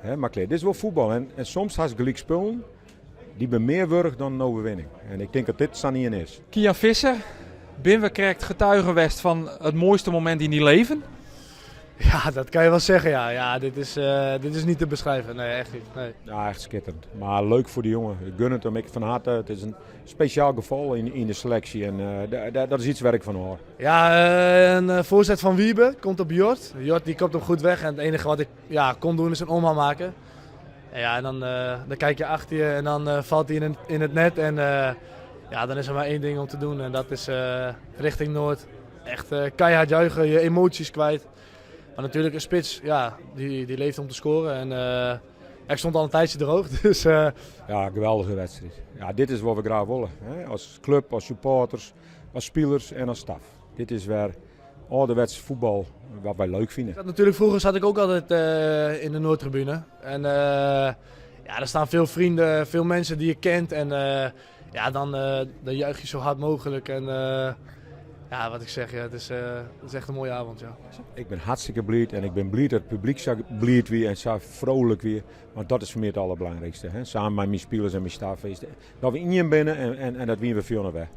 Hè, mar klear, dit is wol fuotbal. En soms hast gelyk spullen, dy binne mear wurdich dan in oerwinning. En ik tink dat dit sa'n ien is. Kian Visser, binne we krekt getuige west fan it moaiste momint yn dyn leven? Ja, dat kan je wel zeggen, ja. Ja, dit is niet te beschrijven. Nee, echt niet. Nee. Ja, echt skitterend. Mar leuk foar de jongen. Ik gun it him ek fan herte. It is in spesjaal gefal yn de seleksje. En dat is yts wêr't ik fan hâld. Ja, een voorzet van Wiebe komt op Jort. Jort die kopt hem goed weg. En het enige wat ik, ja, kon doen is een omhaal maken. En ja, en dan kijk je achter je en dan valt hij in het net. En ja, dan is er maar één ding om te doen. En dat is richting Noord. Echt keihard juichen, je emoties kwijt. Maar natuurlijk een spits, ja, die leeft om te scoren. En ik stond al een tijdje droog. Dus. Ja, geweldige wedstriid. Ja, dit is wat we graach wolle. Hè? As klup, as supporters, as spilers en as staf. Dit is wer âlderwets fuotbal wat wy leuk fine. Natuurlijk, vroeger zat ik ook altijd in de Noordtribune. En ja, er staan veel vrienden, veel mensen die je kent. En ja, dan juich je zo hard mogelijk. En ja, wat ik zeg, ja, het is echt een mooie avond. Ja. Ik bin hartstikke bliid en ik bin bliid dat it publyk sa bliid wie en sa vrolijk wie. Want dat is foar my it alderbelangrykste. Hè? Samen mei myn spilers en myn staf. Is dat we ien binne en dat wiene we fierder wer.